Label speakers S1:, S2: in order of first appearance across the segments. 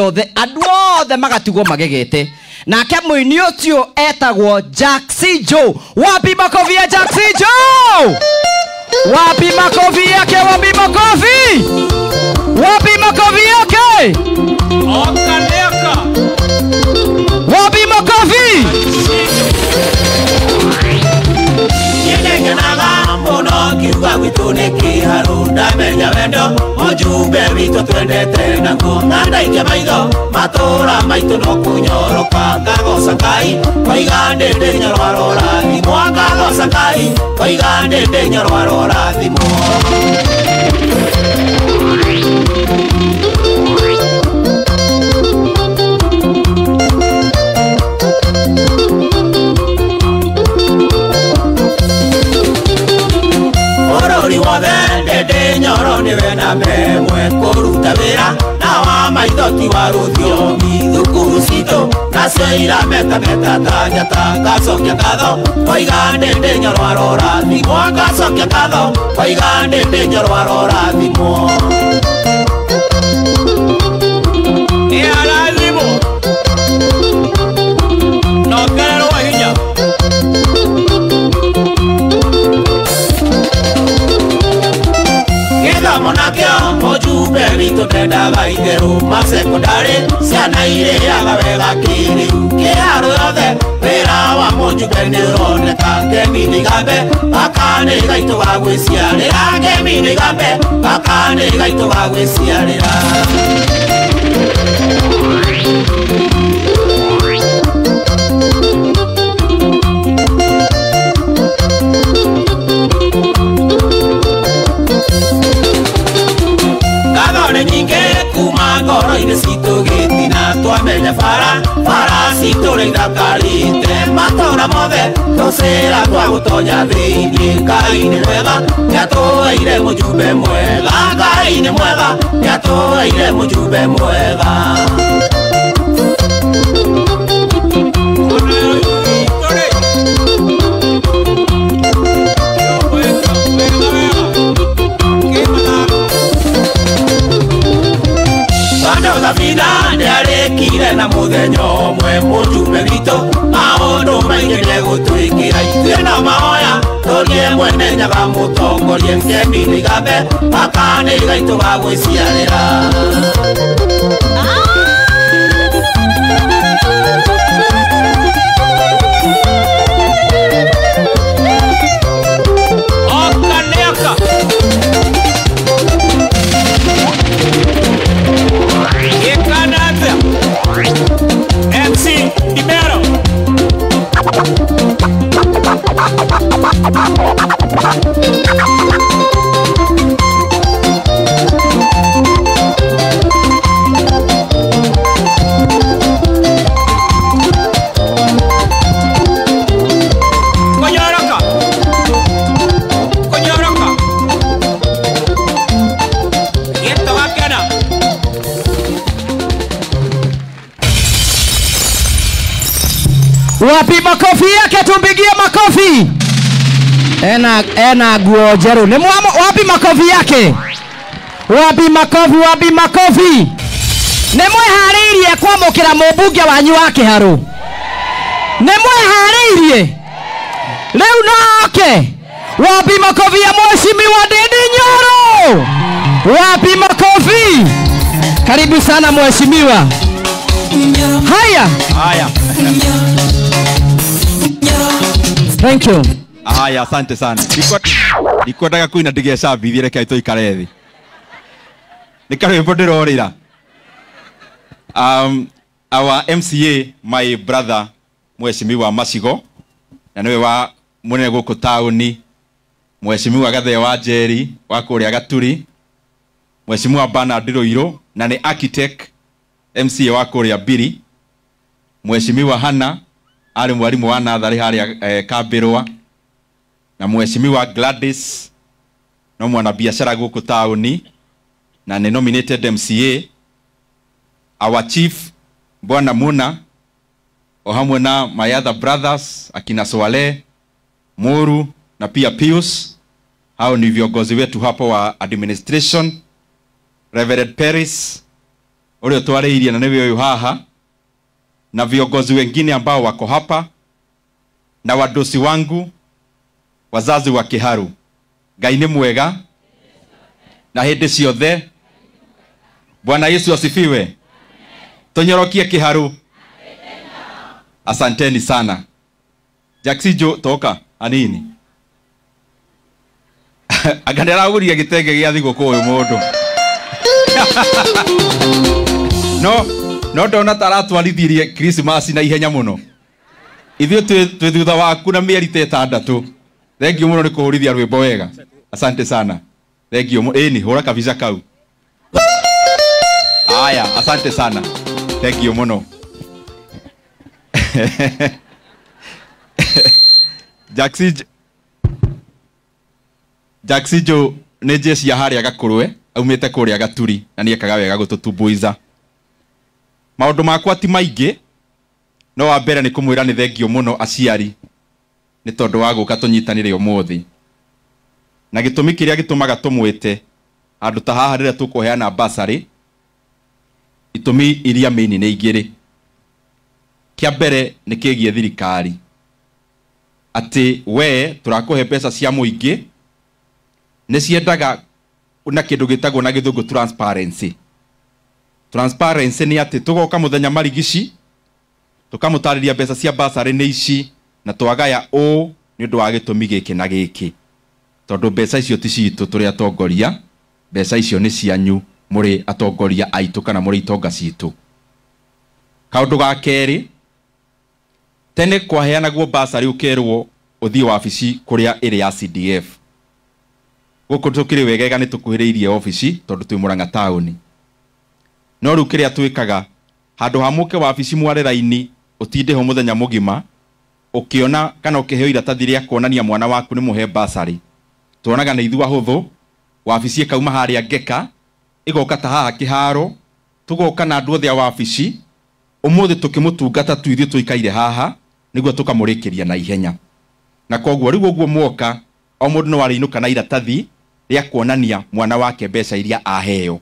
S1: yothe andũ othe magatigwo magegete. Nake mũini ũcio etagwo Jack C. Joe. Wapi makofi ya Jack C. Joe? Wapi makofi yake? Wapi makofi? Wapi makofi yake? Wapi makofi?
S2: Kiuga gwitu nĩ kĩharũ ndamenya wendo mũjumbe witũ twendete naguo na ndaikia maitho matũra maitũ no kũnyoroka ngagoca Ngai koiga ndĩndĩ Nyoro arorathimwo ngagoca Ngai koiga ndĩndĩ Nyoro arorathimwo. Wothe ndĩndĩ Nyoro nĩwe na memwe kũruta wĩra na wa maitho ti wa rũthiomi thukuru citũ nacio irametameta ta njata ngacokia ngatho koiga ndĩndĩ Nyoro arorathimwo ngacokia ngatho koiga ndĩndĩ Nyoro arorathimwo.
S3: Nĩarathimwo na ongererwo hinya.
S2: Gĩthomo nakĩo mũjumbe witũ ndendaga itherũ masekondari ciana irĩaga wega kĩrĩu kĩharo yothe wĩra wa mũjumbe nĩũroneka ngemi nĩ igambe gaka nĩ gaitũ ga gwĩciarĩra ngemi nĩ igambe gaka nĩ gaitũ ga gwĩciarĩra. Ngatho nĩ nyingĩ kuma ngoro-inĩ citũ gĩtina twamenya bara bara citũ nĩ ithakarĩte matũra mothe tũcĩra twa gũtonya thĩinĩ Ngai nĩ mwega nĩatũheire mũjumbe mwega Ngai nĩ mwega nĩatũheire mũjumbe mwega. Thabina nĩarĩkire na mũthenya ũmwe mũjumbe witũ maũndũ maingĩ nĩegũtwĩkĩra ithuĩ no mahoya tũrie mwene Nyaga mũtongorie ngemi nĩ igambe gaka nĩ gaitũ ga gwĩciarĩra.
S3: MC Ibero. Konyoroka. Konyoroka. Yeto wakena.
S1: Wapi makofi yake? Tumpigie makofi. Ena guo njerũ. Nĩ mwamo. Wapi makofi yake? Wapi makofi? Wapi makofi? Nĩ mwĩharĩirie kwamũkĩra mũmbunge wanyu wa Kĩharũ? Nĩ mwĩharĩirie? Rĩu no oke. Wapi makofi ya mheshimiwa Ndindi Nyoro? Wapi makofi? Karibu sana mheshimiwa. Haya.
S3: Haya.
S1: Thank you.
S4: Haya, asante sana. Ndikwendaga kuina ndigecambithie reke tũikare thĩ. Nĩ karwĩmbo ndĩrorĩra. Our MCA, my brother, mheshimiwa Macigo, na nĩwe wa mũnene gũkũ taũni, mheshimiwa Gathee wa Njeri wa kũrĩa Gaturi, mheshimiwa Bernard Rũirũ na nĩ architect MCA wa kũrĩa Mbiri, mheshimiwa Hannah arĩ mwarimu wa natharĩ harĩa Kambĩrwa, na mheshimiwa Gladys no mwanabiacara gũkũ taũni na nĩ nominated MCA, our chief Bwana Muna o hamwe na my other brothers akina Swale, Muru na pia Pius. Hao ni viongozi wetu hapo wa administration. Reverend Paris Ũrĩa twarĩirie na nĩwe ũyũ haha, na viongozi wengine ambao wako hapa, na wadosi wangu, wazazi wa Kiharu. Ngai nĩ mwega na hĩndĩ ciothe. Bwana Yesu asifiwe. Tonyorokie Kiharu. Asanteni sana. Jaxijo toka anini. Anga ndĩragũria gĩtenge gĩa thigũkũ ũyũ mũndũ. No ndona ta aratwarithirie Christmas na ihenya mũno. Ithuĩ twĩ thutha waku na mĩeri ta 6. Thank you mũno nĩ kũhũrithia rwĩmbo wega. Asante sana. Thank you. Ĩni hũra kabica kau. Aya, asante sana. Thank you mũno. Jaxijo nĩ jeshi ya harĩa Gakũrwe, aumĩte kũrĩa Gaturi na nĩ ekaga wega gũtũtumbuiza. Maũndũ makwa ti maingĩ, no wa mbere nĩ kũmwĩra nĩ thengio mũno aciari nĩ tondũ wa gũka tũnyitanĩre ũmũthĩ. Na gĩtũmi kĩrĩa gĩtũmaga tũmwĩte handũ ta haha rĩrĩa tũkũheana bursary, itũmi iria main nĩ igĩrĩ. Kĩa mbere nĩ kĩgiĩ thirikari, atĩ we tũrakũhe mbeca cia mũingĩ nĩ ciendaga na kĩndũ gĩtagwo na gĩthũngũ transparency. Transparency nĩ atĩ tũgoka mũthenya marigici tũkamũtarĩria mbeca cia bursary nĩ ici na twagaya ũũ nĩ ũndũ wa gĩtũmi gĩkĩ na gĩkĩ, tondũ mbeca icio ti citũ tũrĩ atongoria, mbeca icio nĩ cianyu mũrĩ atongoria aitũ kana mũrĩ itonga citũ. Kaũndũ ga kerĩ, tene kwaheanagwo bursary ũkerwo ũthiĩ wabici kũrĩa ĩrĩ ya CDF. Gũkũ tũkĩrĩ wegega nĩ tũkuhĩrĩirie obici tondũ twĩ Murang'a taũni. No rĩu kĩrĩa twĩkaga, handũ ha mũke wabici mware raini ũtinde ho mũthenya mũgima ũkĩona kana ũkĩheo iratathi rĩa kuonania mwana waku nĩ mũhe bursary, tuonaga nĩ ithuĩ ahũthũ, wabici ĩkauma harĩa Ngeka ĩgoka ta haha Kĩharo, tũgoka na andũ othe a wabici ũmũthĩ tũkĩmũtungata tu ithuĩ tũikaire haha nĩguo tũkamũrĩkĩria na ihenya. Na koguo rĩu ũguo mwoka o mũndũ no arĩinũka na iratathi rĩa kuonania mwana wake mbeca iria aheo,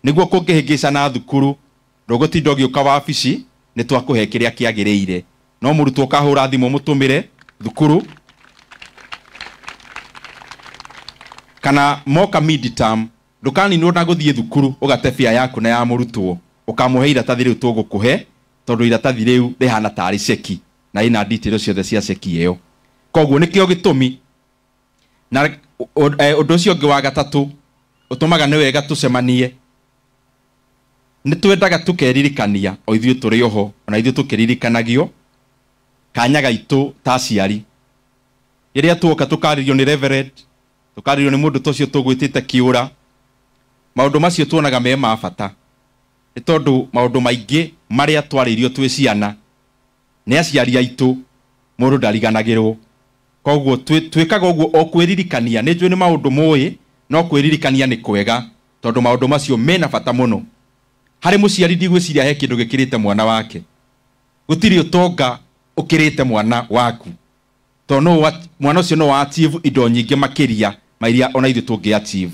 S4: nĩguo kũngĩhĩngĩcana thukuru ndũgũtinda ũgĩũka wabici nĩ twakũhe kĩrĩa kĩagĩrĩire. No mũrutwo ũkahũra thimũ mũtũmĩre thukuru, kana moka mid-term ndũkaninwo na gũthiĩ thukuru ũgate bia yaku na ya mũrutwo, ũkamũhe iratathi rĩu tũgũkũhe tondũ iratathi rĩu rĩhana tarĩ ceki na ĩna details ciothe cia ceki ĩyo. Koguo nĩkĩo gĩtũmi. Na ũndũ ũcio ũngĩ wa gatatũ ũtũmaga nĩ wega tũcemanie, nĩ twendaga tũkeririkania o ithuĩ tũrĩ oho, ona ithuĩ tũkĩririkanagio kanya gaitũ ta aciari. Rĩrĩa tuoka tũkarĩrio nĩ reverend, tũkarĩrio nĩ mũndũ ta ũcio tũgwĩtĩte kĩũra, maũndũ macio tuonaga me ma bata, nĩ tondũ maũndũ maingĩ marĩa twarĩirio twĩ ciana nĩ aciari aitũ, mũndũ ndariganagĩrwo. Koguo twĩkaga ũguo o kwĩririkania. Nĩ njũĩ nĩ maũndũ mũĩ, no kwĩririkania nĩ kwega tondũ maũndũ macio mena bata mũno. Harĩ mũciari ndigwĩciria he kĩndũ gĩkĩrĩte mwana wake. Gũtirĩ ũtonga ũkĩrĩte mwana waku, tondũ mwana ũcio no achieve indo nyingĩ makĩria ma iria ona ithuĩ tũngĩ achieve.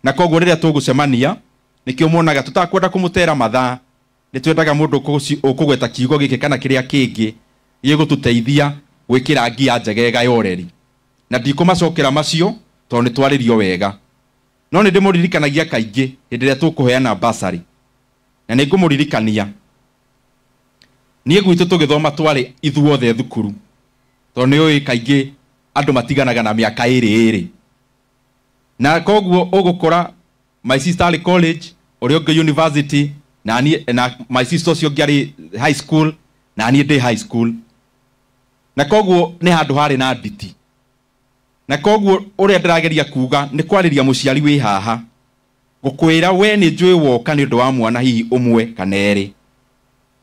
S4: Na koguo rĩrĩa tũgũcemania nĩkĩo muonaga tũtakwenda kũmũtera mathaa, nĩ twendaga mũndũ ũkũgweta kiugo gĩkĩ kana kĩrĩa kĩngĩ gĩgũtũteithia gwĩkĩra ngia njegega ya ũreri. Na ndikũmacokera macio tondũ nĩ twarĩrio wega. No nĩ ndĩmũririkanagia kaingĩ hĩndĩ ĩrĩa tũkũheana bursary, na nĩ ngũmũririkania niĩ gwitũ tũgĩthoma twarĩ ithuothe thukuru, tondũ nĩ ũĩ kaingĩ andũ matiganaga na mĩaka ĩrĩ ĩrĩ. Na koguo ũgũkora my sister arĩ college, ũrĩa ũngĩ university, na niĩ na my sister ũcio ũngĩ arĩ high school, na niĩ ndĩ high school. Na koguo nĩ handũ harĩ na nditi. Na koguo ũrĩa ndĩrageria kuga nĩ kwarĩria mũciari wĩ haha, gũkwĩra we nĩ njũĩ woka nĩ ũndũ wa mwana hihi ũmwe kana erĩ,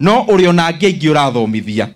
S4: no ũrĩ ona angĩ aingĩ ũrathomithia.